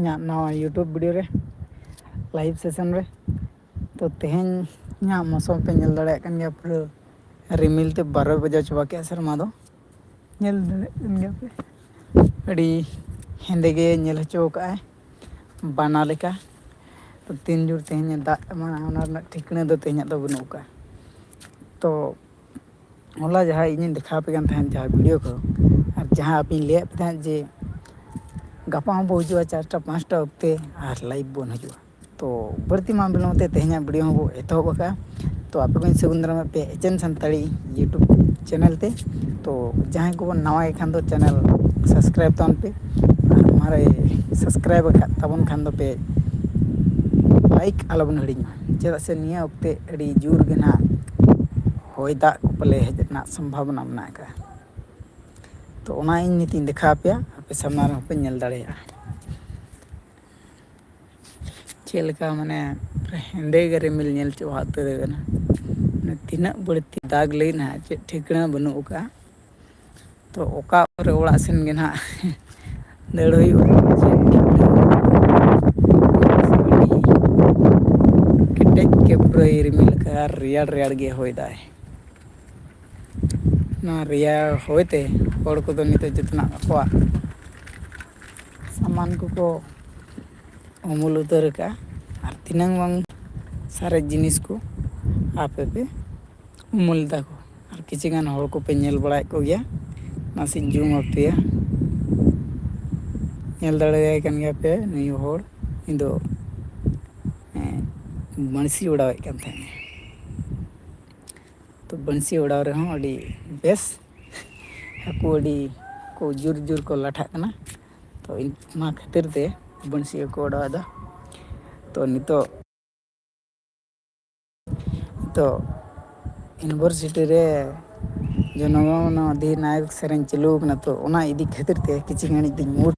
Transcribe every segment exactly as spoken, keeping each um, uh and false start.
ᱤᱧᱟᱹᱜ ᱱᱚᱣᱟ YouTube video ᱨᱮ, live session ᱨᱮ᱾ ᱛᱚ, ᱛᱮᱦᱮᱧ ᱤᱧᱟᱹᱜ ᱢᱳᱥᱚᱢ ᱯᱮ ᱧᱮᱞ ᱫᱟᱲᱮᱭᱟᱜ ᱠᱟᱱ ᱜᱮᱭᱟ, ᱯᱩᱨᱟᱹ ᱨᱤᱢᱤᱞ ᱛᱮ ᱵᱟᱨᱚᱭ ᱵᱟᱡᱟᱣ ᱪᱟᱵᱟ ᱠᱮᱜᱼᱟ ᱥᱮᱨᱢᱟ ᱫᱚ᱾ ᱧᱮᱞ ᱫᱟᱲᱮᱭᱟᱜ ᱠᱟᱱ ᱜᱮᱭᱟ ᱯᱮ, ᱟᱹᱰᱤ ᱦᱮᱸᱫᱮ ᱜᱮ ᱧᱮᱞ ᱦᱚᱪᱚ ᱟᱠᱟᱫᱼᱟᱭ, ᱵᱟᱱᱟ ᱞᱮᱠᱟ᱾ ᱛᱚ, ᱛᱤᱱ ᱡᱳᱨ ᱛᱮᱦᱮᱧ ᱫᱟᱜ ᱮᱢᱟᱱᱟ, ᱚᱱᱟ ᱨᱮᱱᱟᱜ ᱴᱷᱤᱠᱟᱹᱱᱟ ᱫᱚ ᱛᱮᱦᱮᱧᱟᱜ ᱫᱚ ᱵᱟᱹᱱᱩᱜ ᱟᱠᱟᱫᱼᱟ᱾ ᱛᱚ, ᱦᱚᱞᱟ ᱡᱟᱦᱟᱸ ᱤᱧᱤᱧ ᱫᱮᱠᱷᱟᱣ ᱟᱯᱮ ᱠᱟᱱ ᱛᱟᱦᱮᱸᱫ, ᱡᱟᱦᱟᱸ video ᱠᱚ, ᱟᱨ ᱡᱟᱦᱟᱸ ᱟᱯᱮᱧ ᱞᱟᱹᱭᱟᱫ ᱯᱮ ᱛᱟᱦᱮᱸᱫ ᱡᱮ ᱜᱟᱯᱟ ᱦᱚᱸ ᱵᱚ ᱦᱤᱡᱩᱜᱼᱟ ᱪᱟᱨᱴᱟ ᱯᱟᱸᱪᱴᱟ ᱚᱠᱛᱮ, ᱟᱨ live ᱵᱚᱱ ᱦᱤᱡᱩᱜᱼᱟ᱾ ᱛᱚ, ᱵᱟᱹᱲᱛᱤ ᱢᱟ ᱵᱤᱞᱚᱢ ᱛᱮ ᱛᱮᱦᱮᱧᱟᱜ video ᱦᱚᱸ ᱵᱚ ᱮᱛᱚᱦᱚᱵ ᱟᱠᱟᱫᱼᱟ᱾ ᱛᱚ, ᱟᱯᱮ ᱠᱚᱧ ᱥᱟᱹᱜᱩᱱ ᱫᱟᱨᱟᱢᱮᱫ ᱯᱮ ᱮᱪᱮᱱ ᱥᱟᱱᱛᱟᱲᱤ YouTube channel ᱛᱮ᱾ ᱛᱚ, ᱡᱟᱦᱟᱸᱭ ᱠᱚᱵᱚᱱ ᱱᱟᱣᱟᱭ ᱠᱷᱟᱱ ᱫᱚ channel subscribe ᱛᱟᱵᱚᱱ ᱯᱮ, ᱟᱨ ᱢᱟᱨᱮ subscribe ᱟᱠᱟᱫ ᱛᱟᱵᱚᱱ ᱠᱷᱟᱱ ᱫᱚᱯᱮ like ᱟᱞᱚᱵᱚᱱ ᱦᱤᱲᱤᱧ ᱢᱟ, ᱪᱮᱫᱟᱜ ᱥᱮ ᱱᱤᱭᱟᱹ ᱚᱠᱛᱮ ᱟᱹᱰᱤ ᱡᱳᱨ ᱜᱮ ᱱᱟᱦᱟᱜ ᱦᱚᱭ ᱫᱟᱜ ᱠᱚ ᱯᱟᱞᱮ ᱦᱮᱡ ᱨᱮᱱᱟᱜ ᱥᱚᱢᱵᱷᱟᱵᱚᱱᱟ ᱢᱮᱱᱟᱜ ᱟᱠᱟᱫᱼᱟ᱾ ᱛᱚ, ᱚᱱᱟ ᱤᱧ ᱱᱤᱛ ᱤᱧ ᱫᱮᱠᱷᱟᱣ ᱟᱯᱮᱭᱟ, ᱟᱯᱮ ᱥᱟᱢᱱᱟ ᱨᱮᱦᱚᱸ ᱯᱮ ᱧᱮᱞ ᱫᱟᱲᱮᱭᱟᱜᱼᱟ᱾ ᱪᱮᱫ ᱞᱮᱠᱟ ᱢᱟᱱᱮ ᱦᱮᱸᱫᱮ ᱜᱮ ᱨᱤᱢᱤᱞ ᱧᱮᱞ ᱪᱚ ᱩᱛᱟᱹᱨ ᱟᱠᱟᱱᱟ᱾ ᱢᱟᱱᱮ ᱛᱤᱱᱟᱹᱜ ᱵᱟᱹᱲᱛᱤ ᱫᱟᱜᱽ ᱞᱟᱹᱜᱤᱫ ᱱᱟᱦᱟᱜ ᱪᱮᱫ ᱴᱷᱤᱠᱟᱹᱱᱟ ᱵᱟᱹᱱᱩᱜ ᱟᱠᱟᱫᱼᱟ᱾ ᱛᱚ, ᱚᱠᱟ ᱚᱠᱛᱚ ᱨᱮ ᱚᱲᱟᱜ ᱥᱮᱱ ᱜᱮ ᱱᱟᱦᱟᱜ ᱫᱟᱹᱲ ᱦᱩᱭᱩᱜᱼᱟ, ᱪᱮᱫ ᱴᱷᱤᱠᱟᱹᱱᱟ ᱵᱟᱹᱱᱩᱜ ᱟᱠᱟᱫᱼᱟ᱾ ᱟᱹᱰᱤ ᱠᱮᱴᱮᱡ ᱜᱮ ᱯᱩᱨᱟᱹᱭ ᱨᱤᱢᱤᱞ ᱟᱠᱟᱫᱼᱟ ᱟᱨ ᱨᱮᱭᱟᱲ ᱨᱮᱭᱟᱲ ᱜᱮ ᱦᱚᱭ ᱫᱟᱭ᱾ ᱱᱚᱣᱟ ᱨᱮᱭᱟᱲ ᱦᱚᱭ ᱛᱮ ᱦᱚᱲ ᱠᱚᱫᱚ ᱱᱤᱛᱚᱜ ᱡᱚᱛᱚᱱᱟᱜ ᱟᱠᱚᱣᱟᱜ ᱥᱟᱢᱟᱱ ᱠᱚᱠᱚ ᱩᱢᱩᱞ ᱩᱛᱟᱹᱨ ᱟᱠᱟᱫᱼᱟ, ᱟᱨ ᱛᱤᱱᱟᱹᱝ ᱵᱟᱝ ᱥᱟᱨᱮᱡ ᱡᱤᱱᱤᱥ ᱠᱚ ᱟᱯᱮ ᱯᱮ ᱩᱢᱩᱞ ᱮᱫᱟ ᱠᱚ᱾ ᱟᱨ ᱠᱤᱪᱷᱩ ᱜᱟᱱ ᱦᱚᱲ ᱠᱚᱯᱮ ᱧᱮᱞ ᱵᱟᱲᱟᱭᱮᱫ ᱠᱚᱜᱮᱭᱟ, ᱱᱟᱥᱮᱧ zoom ᱟᱯᱮᱭᱟ, ᱧᱮᱞ ᱫᱟᱲᱮᱭᱟᱭ ᱠᱟᱱ ᱜᱮᱭᱟ ᱯᱮ ᱱᱩᱭ ᱦᱚᱲ᱾ ᱤᱧ ᱫᱚ, ᱦᱮᱸ, ᱵᱟᱹᱲᱥᱤ ᱚᱰᱟᱣᱮᱫ ᱠᱟᱱ ᱛᱟᱦᱮᱸᱫ᱾ ᱛᱚ, ᱵᱟᱹᱲᱥᱤ ᱚᱰᱟᱣ ᱨᱮᱦᱚᱸ ᱟᱹᱰᱤ ᱵᱮᱥ, ᱦᱟᱹᱠᱩ ᱟᱹᱰᱤ ᱠᱚ ᱡᱳᱨ ᱡᱳᱨ ᱠᱚ ᱞᱟᱴᱷᱟᱜ ᱠᱟᱱᱟ᱾ ᱛᱚ, ᱤᱧ ᱚᱱᱟ ᱠᱷᱟᱹᱛᱤᱨ ᱛᱮ ᱵᱟᱹᱲᱥᱤ ᱦᱟᱹᱠᱩ ᱚᱰᱟᱣ ᱮᱫᱟ᱾ ᱛᱚ, ᱱᱤᱛᱚᱜ, ᱱᱤᱛᱚᱜ university ᱨᱮ ᱡᱚᱱᱚ ᱜᱚᱱᱚ ᱚᱫᱷᱤᱱᱟᱭᱚᱠ ᱥᱮᱨᱮᱧ ᱪᱟᱹᱞᱩ ᱟᱠᱟᱱᱟ, ᱛᱚ, ᱚᱱᱟ ᱤᱫᱤ ᱠᱷᱟᱹᱛᱤᱨ ᱛᱮ ᱠᱤᱪᱷᱩ ᱜᱷᱟᱹᱲᱤᱡ ᱫᱚᱧ mood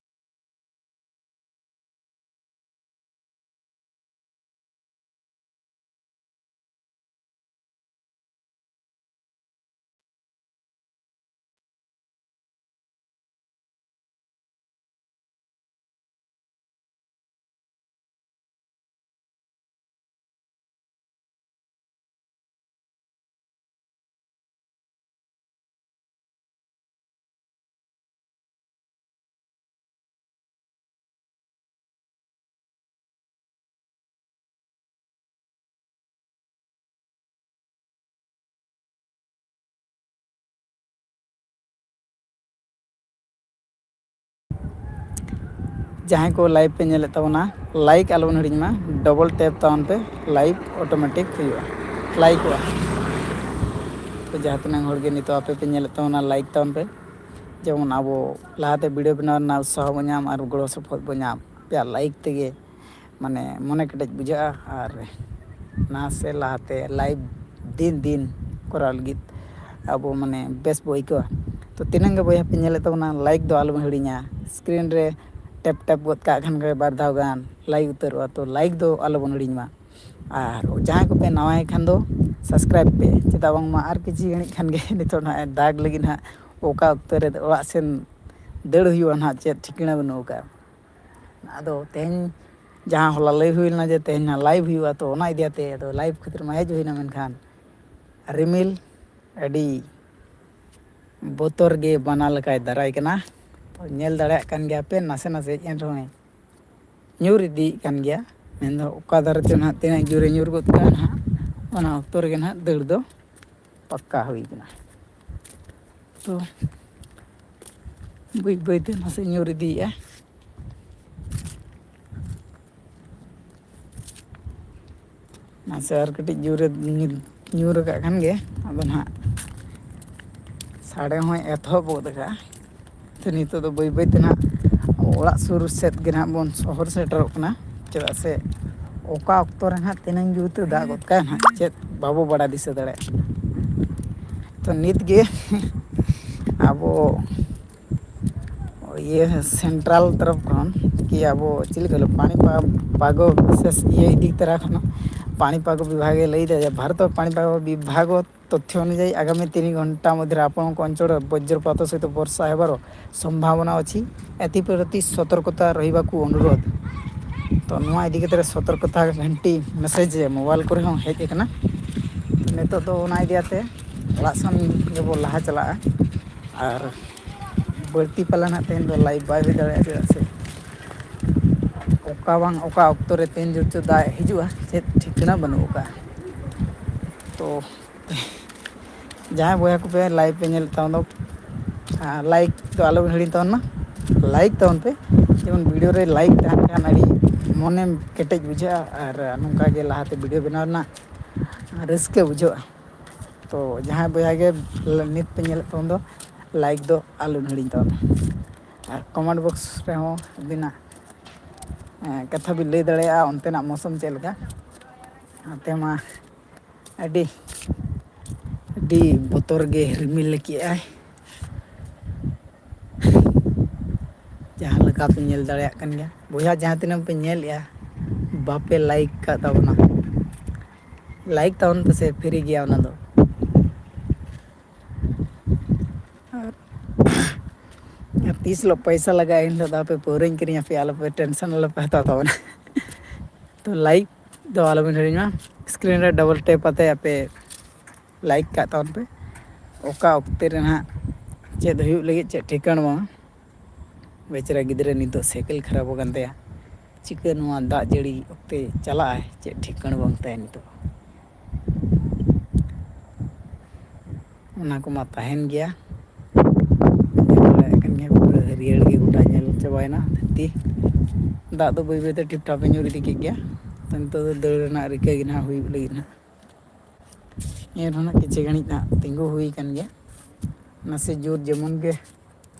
ᱡᱟᱦᱟᱸᱭ ᱠᱚ ᱞᱟᱭᱤᱵᱷ ᱯᱮ ᱧᱮᱞᱮᱫ ᱛᱟᱵᱚᱱᱟ, ᱞᱟᱭᱤᱠ ᱟᱞᱚᱵᱚᱱ ᱦᱤᱲᱤᱧ ᱢᱟ, ᱰᱚᱵᱚᱞ ᱴᱮᱯ ᱛᱟᱵᱚᱱ ᱯᱮ, ᱞᱟᱭᱤᱵᱷ ᱚᱴᱳᱢᱮᱴᱤᱠ ᱦᱩᱭᱩᱜᱼᱟ, ᱞᱟᱭᱤᱠᱚᱜᱼᱟ᱾ ᱛᱚ ᱡᱟᱦᱟᱸ ᱛᱤᱱᱟᱹᱜ ᱦᱚᱲ ᱜᱮ ᱱᱤᱛᱚᱜ ᱟᱯᱮ ᱯᱮ ᱧᱮᱞᱮᱫ ᱛᱟᱵᱚᱱᱟ, ᱞᱟᱭᱤᱠ ᱛᱟᱵᱚᱱ ᱯᱮ, ᱡᱮᱢᱚᱱ ᱟᱵᱚ ᱞᱟᱦᱟᱛᱮ ᱵᱷᱤᱰᱤᱭᱳ ᱵᱮᱱᱟᱣ ᱨᱮᱱᱟᱜ ᱩᱛᱥᱟᱦᱚ ᱵᱚᱱ ᱧᱟᱢ ᱟᱨ ᱜᱚᱲᱚ ᱥᱚᱯᱚᱦᱚᱫ ᱵᱚᱱ ᱧᱟᱢ᱾ ᱟᱯᱮᱭᱟᱜ ᱞᱟᱭᱤᱠ ᱛᱮᱜᱮ ᱢᱟᱱᱮ ᱢᱚᱱᱮ ᱠᱮᱴᱮᱡ ᱵᱩᱡᱷᱟᱹᱜᱼᱟ ᱟᱨ ᱱᱟᱥᱮ ᱞᱟᱦᱟᱛᱮ ᱞᱟᱭᱤᱵᱷ ᱫᱤᱱ ᱫᱤᱱ ᱠᱚᱨᱟᱣ ᱞᱟᱹᱜᱤᱫ ᱟᱵᱚ ᱢᱟᱱᱮ ᱵᱮᱥ ᱵᱚ ᱟᱹᱭᱠᱟᱹᱣᱟ᱾ ᱛᱚ ᱛᱤᱱᱟᱹᱝ ᱜᱮ ᱵᱚᱭᱦᱟ ᱯᱮ ᱧᱮᱞᱮᱫ ᱛᱟᱵᱚᱱᱟ, ᱞᱟᱭᱤᱠ ᱫᱚ ᱟᱞᱚᱵᱚᱱ ᱦᱤᱲᱤᱧᱟ᱾ ᱥᱠᱨᱤᱱ ᱨᱮ ᱴᱮᱯ ᱴᱮᱯ ᱜᱚᱫ ᱠᱟᱜ ᱠᱷᱟᱱ ᱜᱮ ᱵᱟᱨ ᱫᱷᱟᱣ ᱜᱟᱱ ᱞᱟᱭᱤᱠ ᱩᱛᱟᱹᱨᱚᱜᱼᱟ᱾ ᱛᱚ ᱞᱟᱭᱤᱠ ᱫᱚ ᱟᱞᱚᱵᱚᱱ ᱦᱤᱲᱤᱧ ᱢᱟ᱾ ᱟᱨ ᱡᱟᱦᱟᱸᱭ ᱠᱚᱯᱮ ᱱᱟᱣᱟᱭ ᱠᱷᱟᱱ ᱫᱚ ᱥᱟᱵᱥᱠᱨᱟᱭᱤᱵᱽ ᱯᱮ, ᱪᱮᱫᱟᱜ ᱵᱟᱝᱢᱟ ᱟᱨ ᱠᱤᱪᱷᱩ ᱜᱷᱟᱹᱲᱤᱡ ᱠᱷᱟᱱ ᱜᱮ ᱱᱤᱛᱚᱜ ᱱᱟᱦᱟᱜ ᱫᱟᱜᱽ ᱞᱟᱹᱜᱤᱫ ᱱᱟᱦᱟᱜ ᱚᱠᱟ ᱚᱠᱛᱚ ᱨᱮ ᱚᱲᱟᱜ ᱥᱮᱱ ᱫᱟᱹᱲ ᱦᱩᱭᱩᱜᱼᱟ ᱱᱟᱦᱟᱜ, ᱪᱮᱫ ᱴᱷᱤᱠᱟᱹᱱᱟ ᱵᱟᱹᱱᱩᱜ ᱟᱠᱟᱫᱼᱟ᱾ ᱟᱫᱚ ᱛᱮᱦᱮᱧ ᱡᱟᱦᱟᱸ ᱦᱚᱞᱟ ᱞᱟᱹᱭ ᱦᱩᱭ ᱞᱮᱱᱟ ᱡᱮ ᱛᱮᱦᱮᱧ ᱱᱟᱦᱟᱜ ᱞᱟᱭᱤᱵᱷ ᱦᱩᱭᱩᱜᱼᱟ, ᱛᱚ ᱚᱱᱟ ᱤᱫᱤ ᱠᱟᱛᱮ ᱟᱫᱚ ᱞᱟᱭᱤᱵᱷ ᱠᱷᱟᱹᱛᱤᱨ ᱢᱟ ᱦᱮᱡ ᱦᱩᱭᱱᱟ, ᱢᱮᱱᱠᱷᱟᱱ ᱨᱤᱢᱤᱞ ᱟᱹᱰᱤ ᱵᱚᱛᱚᱨ ᱜᱮ ᱵᱟᱱᱟ ᱞᱮᱠᱟᱭ ᱫᱟᱨᱟᱭ ᱠᱟᱱᱟ᱾ ᱛᱚ ᱧᱮᱞ ᱫᱟᱲᱮᱭᱟᱜ ᱠᱟᱱ ᱜᱮᱭᱟ ᱯᱮ ᱱᱟᱥᱮ ᱱᱟᱥᱮ, ᱮᱱ ᱨᱮᱦᱚᱸᱭ ᱧᱩᱨ ᱤᱫᱤᱭᱮᱫ ᱠᱟᱱ ᱜᱮᱭᱟ᱾ ᱢᱮᱱᱫᱚ ᱚᱠᱟ ᱫᱷᱟᱨᱮ ᱛᱮ ᱱᱟᱦᱟᱜ ᱛᱤᱱᱟᱹᱜ ᱡᱳᱨᱮ ᱧᱩᱨ ᱜᱚᱫ ᱠᱟᱜᱼᱟ ᱱᱟᱦᱟᱜ, ᱚᱱᱟ ᱚᱠᱛᱚ ᱨᱮᱜᱮ ᱱᱟᱦᱟᱜ ᱫᱟᱹᱲ ᱫᱚ ᱯᱟᱠᱠᱟ ᱦᱩᱭ ᱠᱟᱱᱟ᱾ ᱛᱚ ᱵᱟᱹᱭ ᱵᱟᱹᱭ ᱛᱮ ᱱᱟᱥᱮ ᱧᱩᱨ ᱤᱫᱤᱭᱮᱫᱼᱟ᱾ ᱢᱟᱥᱮ ᱟᱨ ᱠᱟᱹᱴᱤᱡ ᱡᱳᱨᱮ ᱧᱩᱨ ᱟᱠᱟᱫ ᱠᱷᱟᱱ ᱜᱮ ᱟᱫᱚ ᱱᱟᱦᱟᱜ ᱥᱟᱰᱮ ᱦᱚᱸᱭ ᱮᱛᱚᱦᱚᱵ ᱜᱚᱫ ᱟᱠᱟᱫᱼᱟ᱾ ᱛᱚ ᱱᱤᱛᱚᱜ ᱫᱚ ᱵᱟᱹᱭ ᱵᱟᱹᱭ ᱛᱮ ᱱᱟᱦᱟᱜ ᱚᱲᱟᱜ ᱥᱩᱨ ᱥᱮᱫ ᱜᱮ ᱱᱟᱦᱟᱜ ᱵᱚᱱ ᱥᱚᱦᱚᱨ ᱥᱮᱴᱮᱨᱚᱜ ᱠᱟᱱᱟ, ᱪᱮᱫᱟᱜ ᱥᱮ ᱚᱠᱟ ᱚᱠᱛᱚ ᱨᱮ ᱱᱟᱦᱟᱜ ᱛᱤᱱᱟᱹᱝ ᱡᱳᱨ ᱛᱮ ᱫᱟᱜ ᱜᱚᱫ ᱠᱟᱜᱼᱟᱭ ᱱᱟᱦᱟᱜ ᱪᱮᱫ ᱵᱟᱵᱚ ᱵᱟᱲᱟᱭ ᱫᱤᱥᱟᱹ ᱫᱟᱲᱮᱭᱟᱜᱼᱟ᱾ ᱛᱚ ᱱᱤᱛ ᱜᱮ ᱟᱵᱚ ᱤᱭᱟᱹ ᱥᱮᱱᱴᱨᱟᱞ ᱛᱚᱨᱚᱯ ᱠᱷᱚᱱ ᱠᱤ ᱟᱵᱚ ᱪᱮᱫ ᱞᱮᱠᱟ ᱯᱟᱱᱤ ᱯᱟ-, ᱯᱟᱜᱚ ᱵᱤᱥᱮᱥ ᱤᱭᱟᱹ ᱤᱫᱤ ᱛᱚᱨᱟ ᱠᱷᱚᱱ ᱯᱟᱱᱤ ᱯᱟᱜᱚ ᱵᱤᱵᱷᱟᱜᱽ ᱮ ᱞᱟᱹᱭ ᱮᱫᱟ ᱡᱮ ᱵᱷᱟᱨᱚᱛ ᱯᱟᱱᱤ ᱯᱟᱜᱚ ᱵᱤᱵᱷᱟᱜᱽ ᱛᱚᱛᱷᱭᱚ ᱚᱱᱩᱡᱟᱭᱤ ᱟᱜᱟᱢᱤ ᱛᱤᱱ ᱜᱷᱚᱱᱴᱟ ᱢᱚᱫᱽᱫᱷᱮ ᱨᱮ ᱟᱯᱚᱱ ᱠᱚ ᱚᱧᱪᱚᱞ ᱨᱮ ᱵᱚᱡᱽᱨᱚᱯᱟᱛ ᱥᱚᱦᱤᱛ ᱵᱚᱨᱥᱟ ᱦᱮᱵᱟᱨ ᱥᱚᱢᱵᱷᱟᱵᱚᱱᱟ ᱚᱪᱷᱤ, ᱮᱛᱤᱯᱨᱚᱛᱤ ᱥᱚᱛᱚᱨᱠᱚᱛᱟ ᱨᱚᱦᱤᱵᱟᱠᱩ ᱚᱱᱩᱨᱳᱫᱷ᱾ ᱛᱚ ᱱᱚᱣᱟ ᱤᱫᱤ ᱠᱟᱛᱮ ᱨᱮ ᱥᱚᱛᱚᱨᱠᱚᱛᱟ ᱜᱷᱟᱱᱴᱤ ᱢᱮᱥᱮᱡᱽ ᱢᱳᱵᱟᱭᱤᱞ ᱠᱚᱨᱮ ᱦᱚᱸ ᱦᱮᱡ ᱟᱠᱟᱱᱟ᱾ ᱱᱤᱛᱚᱜ ᱫᱚ ᱚᱱᱟ ᱤᱫᱤ ᱠᱟᱛᱮ ᱚᱲᱟᱜ ᱥᱮᱱ ᱜᱮᱵᱚ ᱞᱟᱦᱟ ᱪᱟᱞᱟᱜᱼᱟ᱾ ᱟᱨ ᱵᱟᱹᱲᱛᱤ ᱯᱟᱞᱮ ᱱᱟᱦᱟᱜ ᱛᱮᱦᱮᱧ ᱫᱚ ᱞᱟᱭᱤᱵᱷ ᱵᱟᱭ ᱦᱩᱭ ᱫᱟᱲᱮᱭᱟᱜᱼᱟ, ᱪᱮᱫᱟᱜ ᱥᱮ ᱚᱠᱟ ᱵᱟᱝ ᱚᱠᱟ ᱚᱠᱛᱚ ᱨᱮ ᱛᱤᱱ ᱡᱳᱨ ᱪᱚ ᱫᱟᱜ ᱦᱤᱡᱩᱜᱼᱟ, ᱪᱮᱫ ᱴᱷᱤᱠᱟᱹᱱᱟ ᱵᱟᱹᱱᱩᱜ ᱟᱠᱟᱫᱼᱟ᱾ ᱛᱚ ᱡᱟᱦᱟᱸᱭ ᱵᱚᱭᱦᱟ ᱠᱚᱯᱮ ᱞᱟᱭᱤᱵᱷ ᱯᱮ ᱧᱮᱞᱮᱫ ᱛᱟᱵᱚᱱ ᱫᱚ, ᱟᱨ ᱞᱟᱭᱤᱠ ᱫᱚ ᱟᱞᱚᱵᱚᱱ ᱦᱤᱲᱤᱧ ᱛᱟᱵᱚᱱ ᱢᱟ, ᱞᱟᱭᱤᱠ ᱛᱟᱵᱚᱱ ᱯᱮ᱾ ᱡᱮᱢᱚᱱ ᱵᱷᱤᱰᱤᱭᱳ ᱨᱮ ᱞᱟᱭᱤᱠ ᱛᱟᱦᱮᱱ ᱠᱷᱟᱱ ᱟᱹᱰᱤ ᱢᱚᱱᱮ ᱠᱮᱴᱮᱡ ᱵᱩᱡᱷᱟᱹᱜᱼᱟ, ᱟᱨ ᱱᱚᱝᱠᱟ ᱜᱮ ᱞᱟᱦᱟᱛᱮ ᱵᱷᱤᱰᱤᱭᱳ ᱵᱮᱱᱟᱣ ᱨᱮᱱᱟᱜ ᱨᱟᱹᱥᱠᱟᱹ ᱵᱩᱡᱷᱟᱹᱜᱼᱟ᱾ ᱛᱚ ᱡᱟᱦᱟᱸᱭ ᱵᱚᱭᱦᱟ ᱜᱮ ᱱᱤᱛ ᱯᱮ ᱧᱮᱞᱮᱫ ᱛᱟᱵᱚᱱ ᱫᱚ, ᱞᱟᱭᱤᱠ ᱫᱚ ᱟᱞᱚ ᱦᱤᱲᱤᱧ ᱛᱟᱵᱚᱱᱟ᱾ ᱟᱨ ᱠᱚᱢᱮᱱᱴ ᱵᱚᱠᱥ ᱨᱮᱦᱚᱸ ᱟᱹᱵᱤᱱᱟᱜ ᱮᱸ, ᱠᱟᱛᱷᱟ ᱵᱤᱱ ᱞᱟᱹᱭ ᱫᱟᱲᱮᱭᱟᱜᱼᱟ, ᱚᱱᱛᱮᱱᱟᱜ ᱢᱳᱥᱚᱢ ᱪᱮᱫ ᱞᱮᱠᱟ? ᱱᱚᱛᱮ ᱢᱟ ᱟᱹᱰᱤ ᱟᱹᱰᱤ ᱵᱚᱛᱚᱨ ᱜᱮ ᱨᱤᱢᱤᱞ ᱠᱮᱜᱼᱟᱭ᱾ ᱡᱟᱦᱟᱸ ᱞᱮᱠᱟ ᱯᱮ ᱧᱮᱞ ᱫᱟᱲᱮᱭᱟᱜ ᱠᱟᱱ ᱜᱮᱭᱟ ᱵᱚᱭᱦᱟ, ᱡᱟᱦᱟᱸ ᱛᱤᱱᱟᱹᱜ ᱯᱮ ᱧᱮᱞᱮᱜᱼᱟ, ᱵᱟᱯᱮ ᱞᱟᱭᱤᱠ ᱠᱟᱜ ᱛᱟᱵᱚᱱᱟ᱾ ᱞᱟᱭᱤᱠ ᱛᱟᱵᱚᱱ ᱯᱮᱥᱮ, ᱯᱷᱨᱤ ᱜᱮᱭᱟ ᱚᱱᱟ ᱫᱚ᱾ ᱟᱨ ᱟᱨ ᱛᱤᱥ ᱦᱤᱞᱳᱜ ᱯᱚᱭᱥᱟ ᱞᱟᱜᱟᱜᱼᱟ, ᱮᱱ ᱦᱤᱞᱳᱜ ᱫᱚ ᱟᱯᱮ ᱯᱟᱹᱣᱨᱟᱹᱧ ᱠᱤᱨᱤᱧ ᱟᱯᱮᱭᱟ, ᱟᱞᱚᱯᱮ ᱴᱮᱱᱥᱚᱱ, ᱟᱞᱚᱯᱮ ᱦᱟᱛᱟᱣ ᱛᱟᱵᱚᱱᱟ᱾ ᱛᱚ ᱞᱟᱭᱤᱠ ᱫᱚ ᱟᱞᱚᱵᱮᱱ ᱦᱤᱲᱤᱧ ᱢᱟ᱾ ᱥᱠᱨᱤᱱ ᱨᱮ ᱰᱚᱵᱚᱞ ᱴᱮᱯ ᱟᱛᱮ ᱟᱯᱮ ᱞᱟᱭᱤᱠ ᱠᱟᱜ ᱛᱟᱵᱚᱱ ᱯᱮ᱾ ᱚᱠᱟ ᱚᱠᱛᱮ ᱨᱮ ᱱᱟᱦᱟᱜ ᱪᱮᱫ ᱦᱩᱭᱩᱜ ᱞᱟᱹᱜᱤᱫ, ᱪᱮᱫ ᱴᱷᱤᱠᱟᱹᱱ ᱵᱟᱝ᱾ ᱵᱮᱪᱟᱨᱟ ᱜᱤᱫᱽᱨᱟᱹ ᱱᱤᱛᱚᱜ ᱥᱟᱭᱠᱮᱞ ᱠᱷᱟᱨᱟᱯ ᱟᱠᱟᱱ ᱛᱟᱭᱟ, ᱪᱤᱠᱟᱹ ᱱᱚᱣᱟ ᱫᱟᱜ ᱡᱟᱹᱲᱤ ᱚᱠᱛᱮ ᱪᱟᱞᱟᱜ ᱟᱭ, ᱪᱮᱫ ᱴᱷᱤᱠᱟᱹᱱ ᱵᱟᱝ ᱛᱟᱭᱟ ᱱᱤᱛᱚᱜ᱾ ᱚᱱᱟ ᱠᱚᱢᱟ ᱛᱟᱦᱮᱱ ᱜᱮᱭᱟ᱾ ᱧᱮᱞ ᱫᱟᱲᱮᱭᱟᱜ ᱠᱟᱱ ᱜᱮᱭᱟ, ᱯᱩᱨᱟᱹ ᱦᱟᱹᱨᱭᱟᱹᱲ ᱜᱮ ᱜᱚᱴᱟ ᱧᱮᱞ ᱪᱟᱵᱟᱭᱮᱱᱟ ᱫᱷᱟᱹᱨᱛᱤ᱾ ᱫᱟᱜ ᱫᱚ ᱵᱟᱹᱭ ᱵᱟᱹᱭᱛᱮ ᱴᱷᱤᱯ ᱴᱷᱟᱯ ᱮ ᱧᱩᱨ ᱤᱫᱤ ᱠᱮᱫ ᱜᱮᱭᱟ᱾ ᱛᱚ ᱱᱤᱛᱚᱜ ᱫᱚ ᱫᱟᱹᱲ ᱨᱮᱱᱟᱜ ᱨᱤᱠᱟᱹ ᱜᱮ ᱱᱟᱦᱟᱜ ᱦᱩᱭᱩᱜ ᱞᱟᱹᱜᱤᱫ ᱱᱟᱦᱟᱜ᱾ ᱮᱱ ᱨᱮᱦᱚᱸ ᱱᱟᱜ ᱠᱤᱪᱷᱩ ᱜᱷᱟᱹᱲᱤᱡ ᱱᱟᱦᱟᱜ ᱛᱤᱸᱜᱩ ᱦᱩᱭ ᱟᱠᱟᱱ ᱜᱮᱭᱟ᱾ ᱱᱟᱥᱮ ᱡᱳᱨ ᱡᱮᱢᱚᱱ ᱜᱮ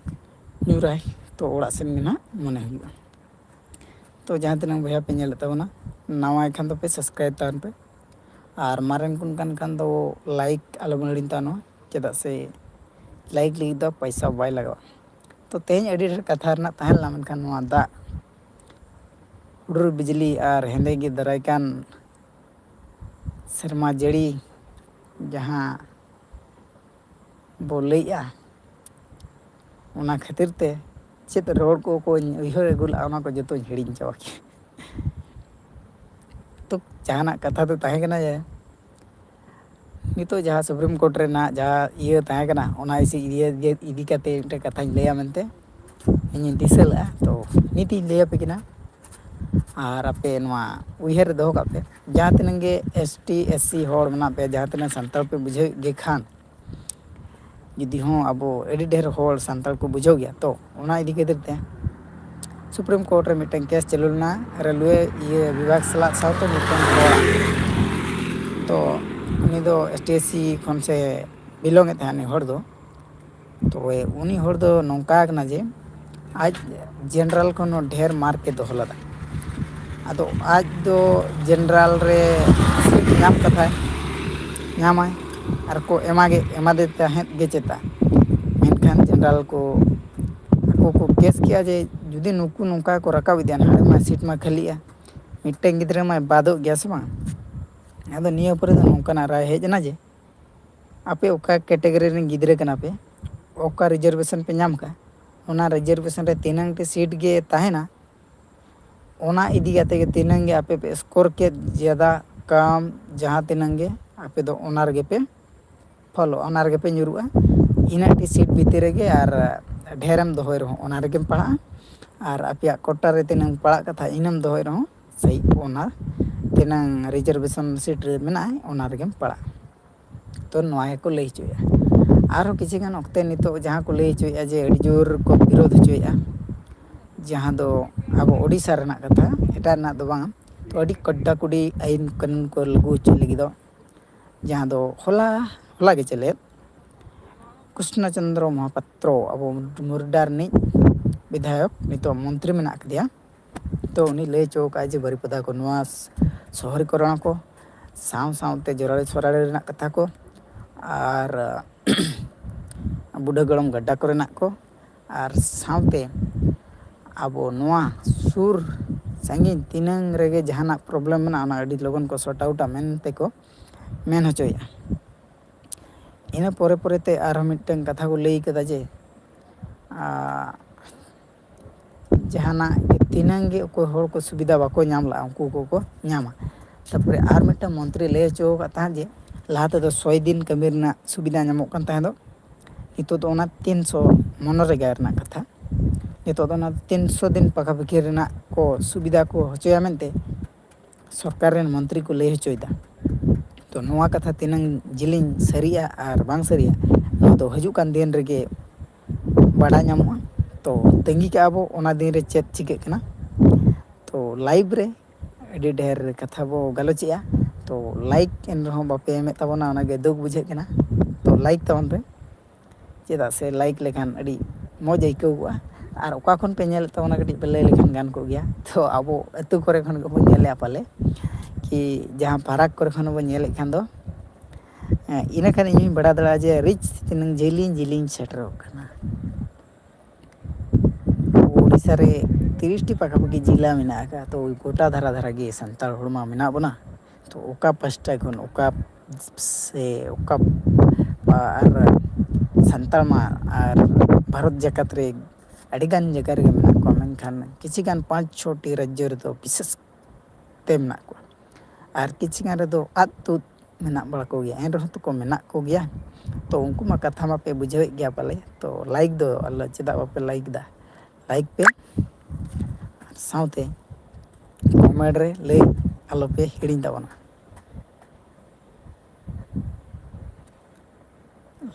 ᱧᱩᱨᱟᱭ, ᱛᱚ ᱚᱲᱟᱜ ᱥᱮᱱ ᱜᱮ ᱱᱟᱦᱟᱜ ᱢᱚᱱᱮ ᱦᱩᱭᱩᱜᱼᱟ᱾ ᱛᱚ ᱡᱟᱦᱟᱸ ᱛᱤᱱᱟᱹᱜ ᱵᱚᱭᱦᱟ ᱯᱮ ᱧᱮᱞᱮᱫ ᱛᱟᱵᱚᱱᱟ, ᱱᱟᱣᱟ ᱠᱷᱟᱱ ᱫᱚᱯᱮ ᱥᱟᱵᱥᱠᱨᱟᱭᱤᱵᱽ ᱛᱟᱵᱚᱱ ᱯᱮ, ᱟᱨ ᱢᱟᱨᱮᱱ ᱠᱚ ᱠᱟᱱ ᱠᱷᱟᱱ ᱫᱚ ᱞᱟᱭᱤᱠ ᱟᱞᱚᱵᱚᱱ ᱦᱤᱲᱤᱧ ᱛᱟᱵᱚᱱᱟ, ᱪᱮᱫᱟᱜ ᱥᱮ ᱞᱟᱭᱤᱠ ᱞᱟᱹᱜᱤᱫ ᱫᱚ ᱯᱚᱭᱥᱟ ᱵᱟᱭ ᱞᱟᱜᱟᱜᱼᱟ᱾ ᱛᱚ ᱛᱮᱦᱮᱧ ᱟᱹᱰᱤ ᱰᱷᱮᱨ ᱠᱟᱛᱷᱟ ᱨᱮᱱᱟᱜ ᱛᱟᱦᱮᱸ ᱞᱮᱱᱟ, ᱢᱮᱱᱠᱷᱟᱱ ᱱᱚᱣᱟ ᱫᱟᱜ, ᱦᱩᱰᱩᱨ ᱵᱤᱡᱽᱞᱤ ᱟᱨ ᱦᱮᱸᱫᱮ ᱜᱮ ᱫᱟᱨᱟᱭ ᱠᱟᱱ ᱥᱮᱨᱢᱟ ᱡᱟᱹᱲᱤ ᱡᱟᱦᱟᱸ ᱵᱚ ᱞᱟᱹᱭᱮᱜᱼᱟ, ᱚᱱᱟ ᱠᱷᱟᱹᱛᱤᱨ ᱛᱮ ᱪᱮᱫ ᱨᱚᱲ ᱠᱚ ᱠᱚᱧ ᱩᱭᱦᱟᱹᱨ ᱟᱹᱜᱩ ᱞᱮᱫᱼᱟ, ᱚᱱᱟ ᱠᱚ ᱡᱚᱛᱚᱧ ᱦᱤᱲᱤᱧ ᱪᱟᱵᱟ ᱠᱮᱫᱼᱟ᱾ ᱛᱚ ᱡᱟᱦᱟᱱᱟᱜ ᱠᱟᱛᱷᱟ ᱫᱚ ᱛᱟᱦᱮᱸ ᱠᱟᱱᱟ ᱡᱮ ᱱᱤᱛᱚᱜ ᱡᱟᱦᱟᱸ ᱥᱩᱯᱨᱤᱢ ᱠᱳᱨᱴ ᱨᱮᱱᱟᱜ ᱡᱟᱦᱟᱸ ᱤᱭᱟᱹ ᱛᱟᱦᱮᱸ ᱠᱟᱱᱟ, ᱚᱱᱟ ᱤᱥᱤ-, ᱤᱭᱟᱹ, ᱤᱭᱟᱹ ᱤᱫᱤ ᱠᱟᱛᱮ ᱢᱤᱫᱴᱮᱱ ᱠᱟᱛᱷᱟᱧ ᱞᱟᱹᱭᱟ ᱢᱮᱱᱛᱮ ᱤᱧᱤᱧ ᱫᱤᱥᱟᱹ ᱞᱮᱫᱼᱟ᱾ ᱛᱚ ᱱᱤᱛ ᱤᱧ ᱞᱟᱹᱭ ᱟᱯᱮ ᱠᱟᱱᱟ, ᱟᱨ ᱟᱯᱮ ᱱᱚᱣᱟ ᱩᱭᱦᱟᱹᱨ ᱨᱮ ᱫᱚᱦᱚ ᱠᱟᱜ ᱯᱮ, ᱡᱟᱦᱟᱸ ᱛᱤᱱᱟᱹᱜ ᱜᱮ ᱮᱥ ᱴᱤ, ᱮᱥ ᱥᱤ ᱦᱚᱲ ᱢᱮᱱᱟᱜ ᱯᱮᱭᱟ, ᱡᱟᱦᱟᱸ ᱛᱤᱱᱟᱹᱜ ᱥᱟᱱᱛᱟᱲ ᱯᱮ ᱵᱩᱡᱷᱟᱹᱣᱮᱫ ᱜᱮ ᱠᱷᱟᱱ, ᱡᱩᱫᱤ ᱦᱚᱸ ᱟᱵᱚ ᱟᱹᱰᱤ ᱰᱷᱮᱨ ᱦᱚᱲ ᱥᱟᱱᱛᱟᱲ ᱠᱚ ᱵᱩᱡᱷᱟᱹᱣ ᱜᱮᱭᱟ, ᱛᱚ ᱚᱱᱟ ᱤᱫᱤ ᱠᱷᱟᱹᱛᱤᱨ ᱛᱮ ᱥᱩᱯᱨᱤᱢ ᱠᱳᱨᱴ ᱨᱮ ᱢᱤᱫᱴᱟᱝ ᱠᱮᱥ ᱪᱟᱹᱞᱩ ᱞᱮᱱᱟ ᱨᱮᱞᱣᱮ ᱤᱭᱟᱹ ᱵᱤᱵᱷᱟᱜᱽ ᱥᱟᱞᱟᱜ ᱥᱟᱶᱛᱮ ᱢᱤᱫᱴᱟᱝ ᱦᱚᱲᱟᱜ᱾ ᱛᱚ ᱩᱱᱤ ᱫᱚ ᱮᱥ ᱴᱤ ᱮᱥ ᱥᱤ ᱠᱷᱚᱱ ᱥᱮ ᱵᱤᱞᱚᱝ ᱮᱫ ᱛᱟᱦᱮᱸᱫ ᱩᱱᱤ ᱦᱚᱲ ᱫᱚ᱾ ᱛᱚᱵᱮ ᱩᱱᱤ ᱦᱚᱲ ᱫᱚ ᱱᱚᱝᱠᱟ ᱠᱟᱱᱟ ᱡᱮ ᱟᱡ ᱡᱮᱱᱟᱨᱮᱞ ᱠᱷᱚᱱ ᱦᱚᱸ ᱰᱷᱮᱨ ᱢᱟᱨᱠ ᱮ ᱫᱚᱦᱚ ᱞᱮᱫᱟ᱾ ᱟᱫᱚ ᱟᱡ ᱫᱚ ᱡᱮᱱᱟᱨᱮᱞ ᱨᱮ ᱥᱤᱴ ᱧᱟᱢ ᱠᱟᱛᱷᱟᱭ ᱧᱟᱢᱟᱭ, ᱟᱨ ᱠᱚ ᱮᱢᱟᱜᱮ ᱮᱢᱟᱫᱮ ᱛᱟᱦᱮᱸᱫ ᱜᱮ ᱪᱮᱛᱟ᱾ ᱢᱮᱱᱠᱷᱟᱱ ᱡᱮᱱᱟᱨᱮᱞ ᱠᱚ ᱟᱠᱚ ᱠᱚ ᱠᱮᱥ ᱠᱮᱜᱼᱟ ᱡᱮ ᱡᱩᱫᱤ ᱱᱩᱠᱩ ᱱᱚᱝᱠᱟ ᱠᱚ ᱨᱟᱠᱟᱵ ᱤᱫᱤᱭᱟ, ᱱᱟᱦᱟᱜ ᱢᱟ ᱥᱤᱴ ᱢᱟ ᱠᱷᱟᱹᱞᱤᱜᱼᱟ, ᱢᱤᱫᱴᱮᱱ ᱜᱤᱫᱽᱨᱟᱹ ᱢᱟᱭ ᱵᱟᱫᱚᱜ ᱜᱮᱭᱟ ᱥᱮ ᱵᱟᱝ? ᱟᱫᱚ ᱱᱤᱭᱟᱹ ᱯᱚᱨᱮ ᱫᱚ ᱱᱚᱝᱠᱟᱱᱟᱜ ᱨᱟᱭ ᱦᱮᱡ ᱮᱱᱟ ᱡᱮ ᱟᱯᱮ ᱚᱠᱟ ᱠᱮᱴᱮᱜᱚᱨᱤ ᱨᱮᱱ ᱜᱤᱫᱽᱨᱟᱹ ᱠᱟᱱᱟ ᱯᱮ, ᱚᱠᱟ ᱨᱤᱡᱟᱨᱵᱷᱮᱥᱚᱱ ᱯᱮ ᱧᱟᱢ ᱠᱟᱜᱼᱟ, ᱚᱱᱟ ᱨᱤᱡᱟᱨᱵᱷᱮᱥᱚᱱ ᱨᱮ ᱛᱤᱱᱟᱹᱝ ᱴᱤ ᱥᱤᱴ ᱜᱮ ᱛᱟᱦᱮᱱᱟ, ᱚᱱᱟ ᱤᱫᱤ ᱠᱟᱛᱮ ᱜᱮ ᱛᱤᱱᱟᱹᱝ ᱜᱮ ᱟᱯᱮ ᱯᱮ ᱥᱠᱳᱨ ᱠᱮᱫ, ᱡᱟᱫᱟ ᱠᱟᱢ, ᱡᱟᱦᱟᱸ ᱛᱤᱱᱟᱹᱝ ᱜᱮ ᱟᱯᱮ ᱫᱚ ᱚᱱᱟ ᱨᱮᱜᱮ ᱯᱮ ᱯᱷᱚᱞᱚᱜᱼᱟ, ᱚᱱᱟ ᱨᱮᱜᱮ ᱯᱮ ᱧᱩᱨᱩᱜᱼᱟ᱾ ᱤᱱᱟᱹᱜ ᱴᱤ ᱥᱤᱴ ᱵᱷᱤᱛᱤᱨ ᱨᱮᱜᱮ ᱟᱨ ᱰᱷᱮᱨᱮᱢ ᱫᱚᱦᱚᱭ ᱨᱮᱦᱚᱸ ᱚᱱᱟ ᱨᱮᱜᱮᱢ ᱯᱟᱲᱦᱟᱜᱼᱟ, ᱟᱨ ᱟᱯᱮᱭᱟᱜ ᱠᱳᱴᱟ ᱨᱮ ᱛᱤᱱᱟᱹᱝ ᱯᱟᱲᱟᱜ ᱠᱟᱛᱷᱟ ᱤᱱᱟᱹᱢ ᱫᱚᱦᱚᱭ ᱨᱮᱦᱚᱸ ᱥᱮᱭ ᱚᱱᱟ ᱛᱤᱱᱟᱹᱝ ᱨᱤᱡᱟᱨᱵᱷᱮᱥᱚᱱ ᱥᱤᱴ ᱨᱮ ᱢᱮᱱᱟᱜᱼᱟ ᱚᱱᱟ ᱨᱮᱜᱮᱢ ᱯᱟᱲᱟᱜᱼᱟ᱾ ᱛᱚ ᱱᱚᱣᱟ ᱜᱮᱠᱚ ᱞᱟᱹᱭ ᱦᱚᱪᱚᱭᱮᱫᱼᱟ᱾ ᱟᱨᱦᱚᱸ ᱠᱤᱪᱷᱩ ᱜᱟᱱ ᱚᱠᱛᱮ ᱱᱤᱛᱚᱜ ᱡᱟᱦᱟᱸ ᱠᱚ ᱞᱟᱹᱭ ᱦᱚᱪᱚᱭᱮᱫᱼᱟ ᱡᱮ ᱟᱹᱰᱤ ᱡᱳᱨ ᱠᱚ ᱵᱤᱨᱳᱫ ᱦᱚᱪᱚᱭᱮᱫᱼᱟ, ᱡᱟᱦᱟᱸ ᱫᱚ ᱟᱵᱚ ᱳᱰᱤᱥᱟ ᱨᱮᱱᱟᱜ ᱠᱟᱛᱷᱟ, ᱮᱴᱟᱜ ᱨᱮᱱᱟᱜ ᱫᱚ ᱵᱟᱝ᱾ ᱛᱚ ᱟᱹᱰᱤ ᱠᱟᱰᱟ ᱠᱩᱰᱤ ᱟᱹᱭᱤᱱ ᱠᱟᱹᱱᱩᱱ ᱠᱚ ᱞᱟᱹᱜᱩ ᱦᱚᱪᱚᱭ ᱞᱟᱹᱜᱤᱫᱚᱜ, ᱡᱟᱦᱟᱸ ᱫᱚ ᱦᱚᱞᱟ ᱦᱚᱞᱟ ᱜᱮ ᱪᱮᱞᱮᱫ ᱠᱨᱤᱥᱱᱚ ᱪᱚᱱᱫᱨᱚ ᱢᱚᱦᱟᱯᱟᱛᱨᱚ, ᱟᱵᱚ ᱢᱩᱨᱰᱟ ᱨᱤᱱᱤᱡ ᱵᱤᱫᱷᱟᱭᱚᱠ, ᱱᱤᱛᱚᱜ ᱢᱚᱱᱛᱨᱤ ᱢᱮᱱᱟᱜ ᱟᱠᱟᱫᱮᱭᱟ᱾ ᱛᱚ ᱩᱱᱤ ᱞᱟᱹᱭ ᱦᱚᱪᱚ ᱟᱠᱟᱫᱼᱟᱭ ᱡᱮ ᱵᱟᱹᱨᱤᱯᱟᱫᱟ ᱠᱚ ᱱᱚᱣᱟ ᱥᱚᱦᱚᱨᱤᱠᱚᱨᱚᱱ ᱠᱚ ᱥᱟᱶ ᱥᱟᱶᱛᱮ ᱡᱚᱨᱟᱲᱤ ᱥᱚᱨᱟᱲᱤ ᱨᱮᱱᱟᱜ ᱠᱟᱛᱷᱟ ᱠᱚ ᱟᱨ ᱵᱩᱰᱷᱟᱹ ᱜᱚᱲᱚᱢ ᱜᱟᱰᱟ ᱠᱚᱨᱮᱱᱟᱜ ᱠᱚ ᱟᱨ ᱥᱟᱶᱛᱮ ᱟᱵᱚ ᱱᱚᱣᱟ ᱥᱩᱨ ᱥᱟᱺᱜᱤᱧ ᱛᱤᱱᱟᱹᱝ ᱨᱮᱜᱮ ᱡᱟᱦᱟᱱᱟᱜ ᱯᱨᱚᱵᱞᱮᱢ ᱢᱮᱱᱟᱜᱼᱟ, ᱚᱱᱟ ᱟᱹᱰᱤ ᱞᱚᱜᱚᱱ ᱠᱚ ᱥᱚᱨᱴ ᱟᱣᱩᱴᱟ ᱢᱮᱱᱛᱮ ᱠᱚ ᱢᱮᱱ ᱦᱚᱪᱚᱭᱮᱫᱼᱟ᱾ ᱤᱱᱟᱹ ᱯᱚᱨᱮ ᱯᱚᱨᱮᱛᱮ ᱟᱨᱦᱚᱸ ᱢᱤᱫᱴᱟᱝ ᱠᱟᱛᱷᱟ ᱠᱚ ᱞᱟᱹᱭ ᱠᱟᱫᱟ ᱡᱮ ᱟᱨ ᱡᱟᱦᱟᱱᱟᱜ ᱜᱮ ᱛᱤᱱᱟᱹᱝ ᱜᱮ ᱚᱠᱚᱭ ᱦᱚᱲ ᱠᱚ ᱥᱩᱵᱤᱫᱷᱟ ᱵᱟᱠᱚ ᱧᱟᱢ ᱞᱮᱜᱼᱟ, ᱩᱱᱠᱩ ᱠᱚᱠᱚ ᱧᱟᱢᱟ᱾ ᱛᱟᱨᱯᱚᱨᱮ ᱟᱨ ᱢᱤᱫᱴᱟᱝ ᱢᱚᱱᱛᱨᱤ ᱞᱟᱹᱭ ᱦᱚᱪᱚ ᱟᱠᱟᱫ ᱛᱟᱦᱮᱸᱫ ᱡᱮ ᱞᱟᱦᱟ ᱛᱮᱫᱚ ᱥᱚᱭ ᱫᱤᱱ ᱠᱟᱹᱢᱤ ᱨᱮᱱᱟᱜ ᱥᱩᱵᱤᱫᱷᱟ ᱧᱟᱢᱚᱜ ᱠᱟᱱ ᱛᱟᱦᱮᱸ ᱫᱚ, ᱱᱤᱛᱚᱜ ᱫᱚ ᱚᱱᱟ ᱛᱤᱱᱥᱚ ᱢᱚᱱᱨᱮᱜᱟ ᱨᱮᱱᱟᱜ ᱠᱟᱛᱷᱟ, ᱱᱤᱛᱚᱜ ᱫᱚ ᱚᱱᱟ ᱛᱤᱱᱥᱚ ᱫᱤᱱ ᱯᱟᱠᱟ ᱯᱟᱠᱤ ᱨᱮᱱᱟᱜ ᱠᱚ ᱥᱩᱵᱤᱫᱷᱟ ᱠᱚ ᱦᱚᱪᱚᱭᱟ ᱢᱮᱱᱛᱮ ᱥᱚᱨᱠᱟᱨ ᱨᱮᱱ ᱢᱚᱱᱛᱨᱤ ᱠᱚ ᱞᱟᱹᱭ ᱦᱚᱪᱚᱭᱮᱫᱟ᱾ ᱛᱚ ᱱᱚᱣᱟ ᱠᱟᱛᱷᱟ ᱛᱤᱱᱟᱹᱝ ᱡᱤᱞᱤᱧ ᱥᱟᱹᱨᱤᱜᱼᱟ ᱟᱨ ᱵᱟᱝ ᱥᱟᱹᱨᱤᱜᱼᱟ, ᱱᱚᱣᱟ ᱫᱚ ᱦᱤᱡᱩᱜ ᱠᱟᱱ ᱫᱤᱱ ᱨᱮᱜᱮ ᱵᱟᱰᱟᱭ ᱧᱟᱢᱚᱜᱼᱟ᱾ ᱛᱚ ᱛᱟᱺᱜᱤ ᱠᱟᱜᱼᱟ ᱵᱚ ᱚᱱᱟ ᱫᱤᱱ ᱨᱮ ᱪᱮᱫ ᱪᱤᱠᱟᱹᱜ ᱠᱟᱱᱟ᱾ ᱛᱚ ᱞᱟᱭᱤᱵᱷ ᱨᱮ ᱟᱹᱰᱤ ᱰᱷᱮᱨ ᱠᱟᱛᱷᱟ ᱵᱚ ᱜᱟᱞᱚᱪᱮᱜᱼᱟ᱾ ᱛᱚ ᱞᱟᱭᱤᱠ ᱮᱱ ᱨᱮᱦᱚᱸ ᱵᱟᱯᱮ ᱮᱢᱮᱫ ᱛᱟᱵᱚᱱᱟ, ᱚᱱᱟᱜᱮ ᱫᱩᱠ ᱵᱩᱡᱷᱟᱹᱜ ᱠᱟᱱᱟ᱾ ᱛᱚ ᱞᱟᱭᱤᱠ ᱛᱟᱵᱚᱱ ᱯᱮ, ᱪᱮᱫᱟᱜ ᱥᱮ ᱞᱟᱭᱤᱠ ᱞᱮᱠᱷᱟᱱ ᱟᱹᱰᱤ ᱢᱚᱡᱽ ᱟᱹᱭᱠᱟᱹᱣ ᱠᱚᱜᱼᱟ᱾ ᱟᱨ ᱚᱠᱟ ᱠᱷᱚᱱ ᱯᱮ ᱧᱮᱞᱮᱫ ᱛᱟᱵᱚᱱᱟ, ᱠᱟᱹᱴᱤᱡ ᱯᱮ ᱞᱟᱹᱭ ᱞᱮᱠᱷᱟᱱ ᱜᱟᱱ ᱠᱚᱜ ᱜᱮᱭᱟ᱾ ᱛᱚ ᱟᱵᱚ ᱟᱹᱛᱩ ᱠᱚᱨᱮ ᱠᱷᱚᱱ ᱜᱮᱵᱚᱱ ᱧᱮᱞᱮᱫᱼᱟ ᱯᱟᱞᱮ, ᱠᱤ ᱡᱟᱦᱟᱸ ᱯᱷᱟᱨᱟᱠ ᱠᱚᱨᱮ ᱠᱷᱚᱱ ᱵᱚᱱ ᱧᱮᱞᱮᱫ ᱠᱷᱟᱱ ᱫᱚ, ᱦᱮᱸ, ᱤᱱᱟᱹ ᱠᱷᱟᱱ ᱤᱧ ᱦᱚᱧ ᱵᱟᱲᱟᱭ ᱫᱟᱲᱮᱭᱟᱜᱼᱟ ᱡᱮ ᱨᱤᱪ ᱛᱤᱱᱟᱹᱝ ᱡᱤᱞᱤᱧ ᱡᱤᱞᱤᱧ ᱥᱮᱴᱮᱨᱚᱜ ᱠᱟᱱᱟ᱾ ᱟᱵᱚ ᱳᱰᱤᱥᱟ ᱨᱮ ᱛᱤᱨᱤᱥ ᱴᱤ ᱯᱟᱠᱟᱯᱟᱠᱤ ᱡᱮᱞᱟ ᱢᱮᱱᱟᱜ ᱟᱠᱟᱫ, ᱛᱚ ᱜᱚᱴᱟ ᱫᱷᱟᱨᱟ ᱫᱷᱟᱨᱟ ᱜᱮ ᱥᱟᱱᱛᱟᱲ ᱦᱚᱲ ᱢᱟ ᱢᱮᱱᱟᱜ ᱵᱚᱱᱟ᱾ ᱛᱚ ᱚᱠᱟ ᱯᱟᱥᱴᱟ ᱠᱷᱚᱱ ᱚᱠᱟ ᱥᱮ ᱚᱠᱟ ᱯᱟ-, ᱟᱨ ᱥᱟᱱᱛᱟᱲ ᱢᱟ ᱟᱨ ᱵᱷᱟᱨᱚᱛ ᱡᱟᱠᱟᱛ ᱨᱮ ᱟᱹᱰᱤᱜᱟᱱ ᱡᱟᱭᱜᱟ ᱨᱮᱜᱮ ᱢᱮᱱᱟᱜ ᱠᱚᱣᱟ, ᱢᱮᱱᱠᱷᱟᱱ ᱠᱤᱪᱷᱤ ᱜᱟᱱ ᱯᱟᱸᱪ ᱪᱷᱚᱴᱤ ᱨᱟᱡᱽᱡᱚ ᱨᱮᱫᱚ ᱵᱤᱥᱮᱥ ᱛᱮ ᱢᱮᱱᱟᱜ ᱠᱚᱣᱟ᱾ ᱟᱨ ᱠᱤᱪᱷᱤ ᱜᱟᱱ ᱨᱮᱫᱚ ᱟᱫ ᱛᱩᱫ ᱢᱮᱱᱟᱜ ᱵᱟᱲᱟ ᱠᱚᱜᱮᱭᱟ, ᱮᱱ ᱨᱮᱦᱚᱸ ᱛᱚᱠᱚ ᱢᱮᱱᱟᱜ ᱠᱚᱜᱮᱭᱟ᱾ ᱛᱚ ᱩᱱᱠᱩ ᱢᱟ ᱠᱟᱛᱷᱟ ᱢᱟᱯᱮ ᱵᱩᱡᱷᱟᱹᱣᱮᱫ ᱜᱮᱭᱟ ᱯᱟᱞᱮ᱾ ᱛᱚ ᱞᱟᱭᱤᱠ ᱫᱚ ᱟᱞᱚ, ᱪᱮᱫᱟᱜ ᱵᱟᱯᱮ ᱞᱟᱭᱤᱠ ᱫᱟ? ᱞᱟᱭᱤᱠ ᱯᱮ, ᱟᱨ ᱥᱟᱶᱛᱮ ᱠᱚᱢᱮᱱᱴ ᱨᱮ ᱞᱟᱹᱭ ᱟᱞᱚᱯᱮ ᱦᱤᱲᱤᱧ ᱛᱟᱵᱚᱱᱟ᱾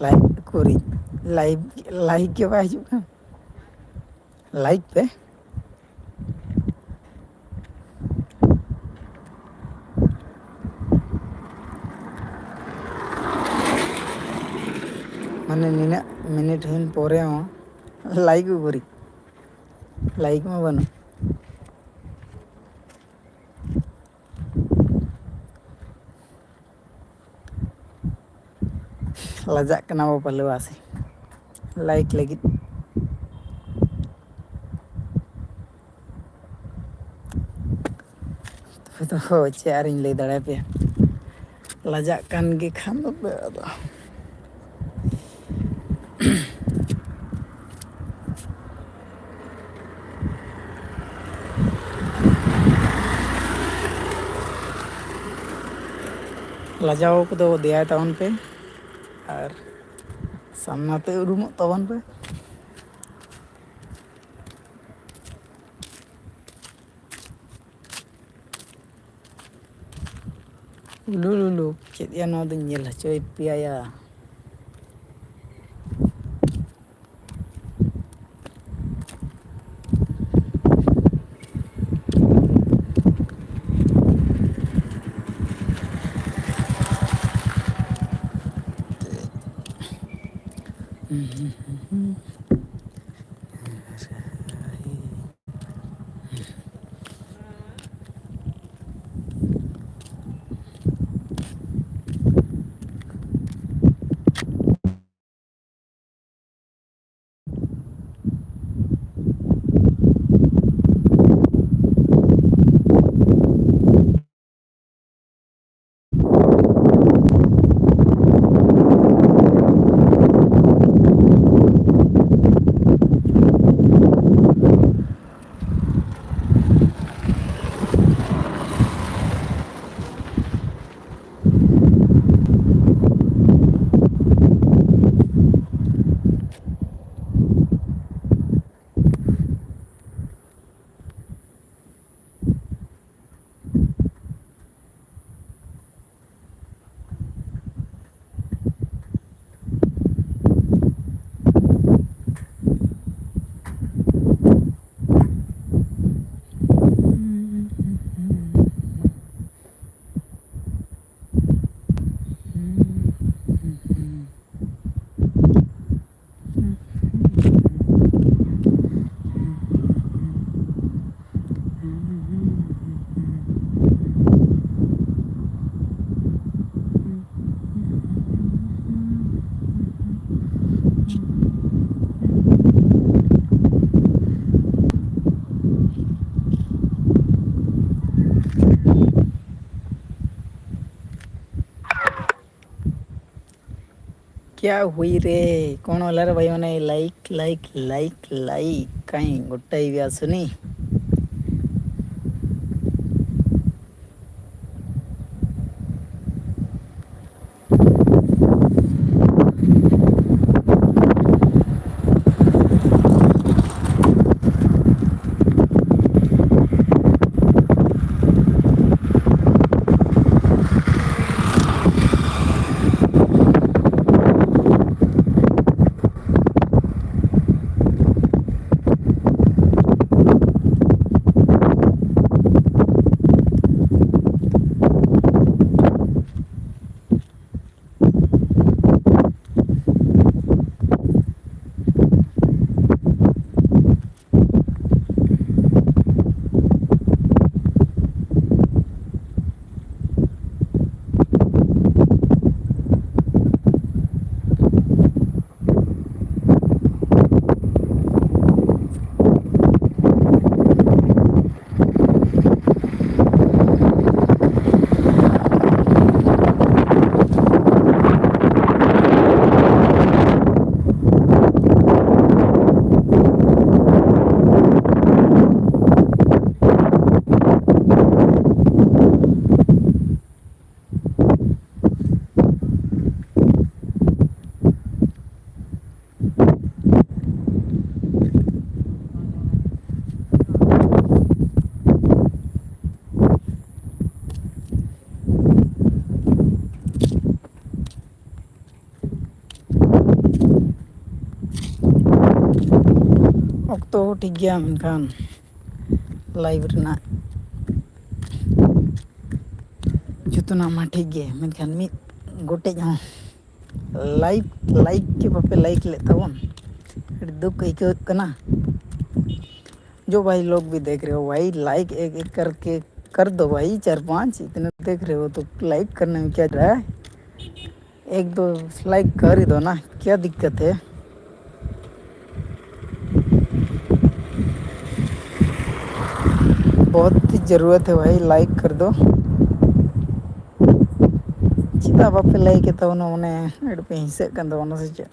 ᱞᱟᱭᱤᱠ ᱠᱚᱨᱤ, ᱞᱟᱭᱤᱠ, ᱞᱟᱭᱤᱠ ᱜᱮ ᱵᱟᱭ ᱦᱤᱡᱩᱜ ᱠᱟᱱᱟ᱾ ᱞᱟᱭᱤᱠ ᱯᱮ᱾ ᱢᱟᱱᱮ ᱱᱤᱱᱟᱹᱜ ᱢᱤᱱᱤᱴ ᱦᱩᱭᱮᱱ ᱯᱚᱨᱮ ᱦᱚᱸ ᱞᱟᱭᱤᱠ ᱩᱠᱩᱨᱤᱡ, ᱞᱟᱭᱤᱠ ᱢᱟ ᱵᱟᱹᱱᱩᱜ᱾ ᱞᱟᱡᱟᱜ ᱠᱟᱱᱟ ᱵᱚ ᱯᱟᱞᱮ ᱵᱟ ᱥᱮ ᱞᱟᱭᱤᱠ ᱞᱟᱹᱜᱤᱫ᱾ ᱛᱚᱵᱮ ᱫᱚ ᱪᱮᱫ ᱟᱨᱤᱧ ᱞᱟᱹᱭ ᱫᱟᱲᱮᱭᱟᱯᱮᱭᱟ, ᱞᱟᱡᱟᱜ ᱠᱟᱱ ᱜᱮ ᱠᱷᱟᱱ ᱫᱚ ᱟᱫᱚ᱾ ᱞᱟᱡᱟᱣ ᱠᱚᱫᱚ ᱫᱮᱭᱟᱭ ᱛᱟᱵᱚᱱ ᱯᱮ ᱟᱨ ᱥᱟᱢᱱᱟ ᱛᱮ ᱩᱨᱩᱢᱚᱜ ᱛᱟᱵᱚᱱ ᱯᱮ᱾ ᱩᱞᱩ ᱞᱩᱞᱩ, ᱪᱮᱫ ᱭᱟ ᱱᱚᱣᱟ ᱫᱚᱧ ᱧᱮᱞ ᱦᱚᱪᱚᱭ ᱯᱮᱭᱟ ᱭᱟ᱾ क्या हुई रे? कौन वाला रे भाई? मैंने लाइक, लाइक, लाइक, लाइक कहीं गोटा ही व्या सुनी। ᱴᱷᱤᱠ ᱜᱮᱭᱟ, ᱢᱮᱱᱠᱷᱟᱱ ᱞᱟᱭᱤᱵᱷ ᱨᱮᱱᱟᱜ ᱡᱚᱛᱚᱱᱟᱜ ᱢᱟ ᱴᱷᱤᱠ ᱜᱮ, ᱢᱮᱱᱠᱷᱟᱱ ᱢᱤᱫ ᱜᱚᱴᱮᱡ ᱦᱚᱸ ᱞᱟᱭᱤᱠ, ᱞᱟᱭᱤᱠ ᱜᱮ ᱵᱟᱯᱮ ᱞᱟᱭᱤᱠ ᱞᱮᱫ ᱛᱟᱵᱚᱱ᱾ ᱟᱹᱰᱤ ᱫᱩᱠ ᱟᱹᱭᱠᱟᱹᱜ ᱠᱟᱱᱟ᱾ जो भाई लोग भी देख रहे हो भाई, लाइक एक एक करके कर दो भाई, चार पांच इतने देख रहे हो तो लाइक करने में क्या जा रहा है? एक दो लाइक कर ही दो ना, क्या दिक्कत है? बहुत ही ज़रूरत है भाई, लाइक कर दो। ᱪᱮᱫᱟᱜ ᱵᱟᱯᱮ ᱞᱟᱭᱤᱠ ᱮᱫ ᱛᱟᱵᱚᱱᱟ? ᱢᱟᱱᱮ ᱟᱹᱰᱤ ᱯᱮ ᱦᱤᱝᱥᱟᱹᱜ ᱠᱟᱱ ᱛᱟᱵᱚᱱᱟ ᱥᱮ ᱪᱮᱫ?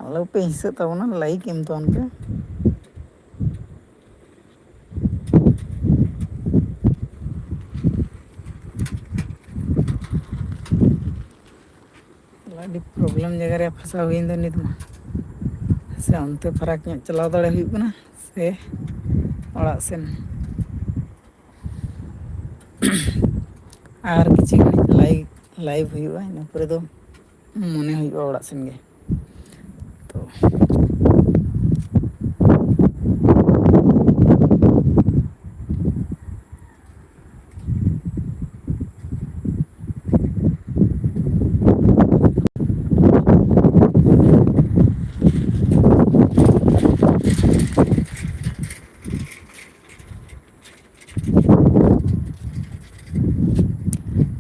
ᱟᱞᱚᱯᱮ ᱦᱤᱝᱥᱟᱹᱜ ᱛᱟᱵᱚᱱᱟ, ᱞᱟᱭᱤᱠ ᱮᱢ ᱛᱟᱵᱚᱱ ᱯᱮ᱾ ᱟᱹᱰᱤ ᱯᱨᱚᱵᱞᱮᱢ ᱡᱟᱭᱜᱟ ᱨᱮ ᱯᱷᱟᱸᱥᱟᱣ ᱦᱩᱭᱮᱱ ᱫᱚ ᱱᱤᱛ ᱢᱟ᱾ ᱥᱮ ᱚᱱᱛᱮ ᱯᱷᱟᱨᱟᱠ ᱧᱚᱜ ᱪᱟᱞᱟᱣ ᱫᱟᱲᱮ ᱦᱩᱭᱩᱜ ᱠᱟᱱᱟ, ᱥᱮ ᱚᱲᱟᱜ ᱥᱮᱱ᱾ ᱟᱨ ᱠᱤᱪᱷᱩ ᱜᱷᱟᱹᱲᱤᱡ ᱞᱟᱭᱤᱵᱷ, ᱞᱟᱭᱤᱵᱷ ᱦᱩᱭᱩᱜᱼᱟ, ᱤᱱᱟᱹ ᱯᱚᱨᱮ ᱫᱚ ᱢᱚᱱᱮ ᱦᱩᱭᱩᱜᱼᱟ ᱚᱲᱟᱜ ᱥᱮᱱ ᱜᱮ᱾ ᱛᱚ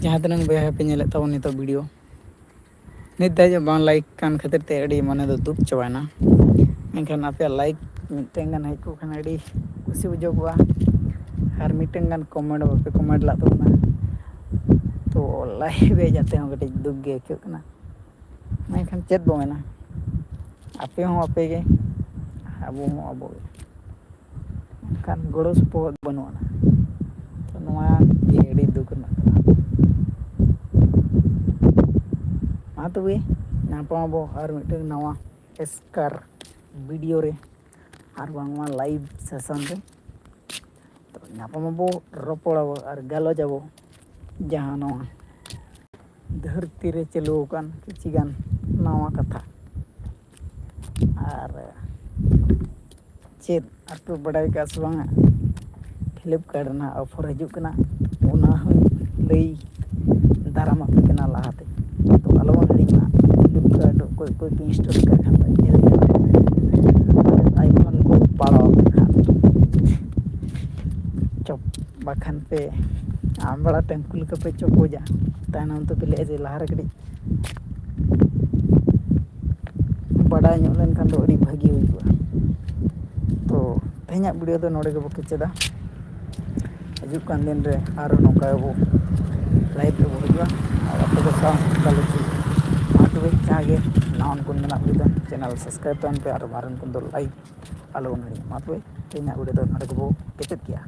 ᱡᱟᱦᱟᱸ ᱛᱤᱱᱟᱹᱝ ᱵᱚᱭᱦᱟ ᱯᱮ ᱧᱮᱞᱮᱫ ᱛᱟᱵᱚᱱ ᱱᱤᱛᱚᱜ ᱵᱷᱤᱰᱤᱭᱳ, ᱱᱤᱛ ᱫᱷᱟᱹᱵᱤᱡ ᱵᱟᱝ ᱞᱟᱭᱤᱠ ᱠᱟᱱ ᱠᱷᱟᱹᱛᱤᱨ ᱛᱮ ᱟᱹᱰᱤ ᱢᱚᱱᱮ ᱫᱚ ᱫᱩᱠ ᱪᱟᱵᱟᱭᱮᱱᱟ᱾ ᱢᱮᱱᱠᱷᱟᱱ ᱟᱯᱮᱭᱟᱜ ᱞᱟᱭᱤᱠ ᱢᱤᱫᱴᱮᱱ ᱜᱟᱱ ᱦᱮᱡ ᱠᱚᱜ ᱠᱷᱟᱱ ᱟᱹᱰᱤ ᱠᱩᱥᱤ ᱵᱩᱡᱷᱟᱹᱣ ᱠᱚᱜᱼᱟ᱾ ᱟᱨ ᱢᱤᱫᱴᱮᱱ ᱜᱟᱱ ᱠᱚᱢᱮᱱᱴ ᱵᱟᱯᱮ ᱠᱚᱢᱮᱱᱴ ᱞᱟᱜ ᱛᱟᱵᱚᱱᱟ, ᱛᱚ ᱞᱟᱭᱤᱵᱷ ᱦᱮᱡ ᱠᱟᱛᱮ ᱦᱚᱸ ᱠᱟᱹᱴᱤᱡ ᱫᱩᱠ ᱜᱮ ᱟᱹᱭᱠᱟᱹᱜ ᱠᱟᱱᱟ᱾ ᱢᱮᱱᱠᱷᱟᱱ ᱪᱮᱫ ᱵᱚ ᱢᱮᱱᱟ, ᱟᱯᱮ ᱦᱚᱸ ᱟᱯᱮ ᱜᱮ, ᱟᱵᱚ ᱦᱚᱸ ᱟᱵᱚ ᱜᱮ᱾ ᱢᱮᱱᱠᱷᱟᱱ ᱜᱚᱲᱚ ᱥᱚᱯᱚᱦᱚᱫ ᱵᱟᱹᱱᱩᱜ ᱟᱱᱟ᱾ ᱛᱚ ᱱᱚᱣᱟ ᱜᱮ ᱟᱹᱰᱤ ᱫᱩᱠ ᱨᱮᱱᱟᱜ ᱠᱟᱛᱷᱟ᱾ ᱢᱟ ᱛᱚᱵᱮ ᱧᱟᱯᱟᱢ ᱟᱵᱚ ᱟᱨ ᱢᱤᱫᱴᱮᱱ ᱱᱟᱣᱟ ᱮᱥᱠᱟᱨ ᱵᱷᱤᱰᱤᱭᱳ ᱨᱮ, ᱟᱨ ᱵᱟᱝᱢᱟ ᱞᱟᱭᱤᱵᱷ ᱥᱮᱥᱚᱱ ᱨᱮ᱾ ᱛᱚ ᱧᱟᱯᱟᱢ ᱟᱵᱚ, ᱨᱚᱯᱚᱲ ᱟᱵᱚ ᱟᱨ ᱜᱟᱞᱚᱪ ᱟᱵᱚ ᱡᱟᱦᱟᱸ ᱱᱚᱣᱟ ᱫᱷᱟᱹᱨᱛᱤ ᱨᱮ ᱪᱟᱹᱞᱩ ᱟᱠᱟᱱ ᱠᱤᱪᱷᱤ ᱜᱟᱱ ᱱᱟᱣᱟ ᱠᱟᱛᱷᱟ᱾ ᱟᱨ ᱪᱮᱫ ᱟᱨᱯᱮ ᱵᱟᱰᱟᱭ ᱠᱟᱜᱼᱟ ᱥᱮ ᱵᱟᱝᱟ, ᱯᱷᱤᱞᱤᱯᱠᱟᱨᱴ ᱨᱮᱱᱟᱜ ᱚᱯᱷᱟᱨ ᱦᱤᱡᱩᱜ ᱠᱟᱱᱟ, ᱚᱱᱟ ᱦᱚᱸᱧ ᱞᱟᱹᱭ ᱫᱟᱨᱟᱢ ᱟᱯᱮ ᱠᱟᱱᱟ ᱞᱟᱦᱟᱛᱮ᱾ ᱛᱚ ᱟᱞᱚ ᱵᱚᱱ ᱦᱤᱲᱤᱧ ᱢᱟ, ᱯᱷᱤᱞᱤᱯᱠᱟᱨᱴ ᱚᱠᱚᱭ ᱚᱠᱚᱭ ᱯᱮ ᱤᱱᱥᱴᱚᱞ ᱠᱟᱜ ᱠᱷᱟᱱ ᱫᱚ ᱧᱮᱞ ᱧᱮᱞ ᱟᱭᱯᱷᱳᱱ ᱠᱚ ᱯᱟᱲᱟᱣ ᱟᱠᱟᱱ ᱠᱷᱟᱱ ᱪᱚᱯ ᱵᱟᱠᱷᱟᱱ ᱯᱮ ᱟᱢ ᱵᱟᱲᱟ ᱴᱮᱢᱯᱩ ᱞᱮᱠᱟ ᱯᱮ ᱪᱚᱯᱚᱡᱟ᱾ ᱛᱟᱭᱱᱚᱢ ᱛᱮᱯᱮ ᱞᱟᱹᱭᱟ ᱡᱮ ᱞᱟᱦᱟᱨᱮ ᱠᱟᱹᱴᱤᱡ ᱵᱟᱰᱟᱭ ᱧᱚᱜ ᱞᱮᱱᱠᱷᱟᱱ ᱫᱚ ᱟᱹᱰᱤ ᱵᱷᱟᱹᱜᱤ ᱦᱩᱭ ᱠᱚᱜᱼᱟ᱾ ᱛᱚ ᱛᱮᱦᱮᱧᱟᱜ ᱵᱷᱤᱰᱤᱭᱳ ᱫᱚ ᱱᱚᱰᱮ ᱜᱮᱵᱚ ᱠᱮᱪᱮᱫᱟ᱾ ᱦᱤᱡᱩᱜ ᱠᱟᱱ ᱫᱤᱱ ᱨᱮ ᱟᱨᱚ ᱱᱚᱝᱠᱟ ᱜᱮᱵᱚ ᱞᱟᱭᱤᱵᱷ ᱨᱮᱵᱚ ᱦᱤᱡᱩᱜᱼᱟ᱾ ᱟᱨ ᱟᱯᱮ ᱠᱚ ᱥᱟᱶ ᱜᱟᱞᱚᱪ ᱦᱩᱭᱩᱜᱼᱟ᱾ ᱢᱟ ᱛᱚᱵᱮ ᱡᱟᱦᱟᱸᱭ ᱜᱮ ᱱᱟᱣᱟᱱ ᱠᱚ ᱢᱮᱱᱟᱜ ᱵᱚᱱᱟ ᱪᱮᱱᱮᱞ ᱥᱟᱵᱥᱠᱨᱟᱭᱤᱵᱽ ᱛᱟᱵᱚᱱ ᱯᱮ ᱟᱨ ᱢᱟᱨᱮᱱ ᱠᱚᱫᱚ ᱞᱟᱭᱤᱠ ᱟᱞᱚ ᱵᱚᱱ ᱦᱤᱲᱤᱧᱟ᱾ ᱢᱟ ᱛᱚᱵᱮ ᱛᱮᱦᱮᱧᱟᱜ ᱵᱷᱤᱰᱤᱭᱳ ᱫᱚ ᱱᱚᱰᱮ ᱜᱮᱵᱚ ᱠᱮᱪᱮᱫ ᱠᱮᱜᱼᱟ᱾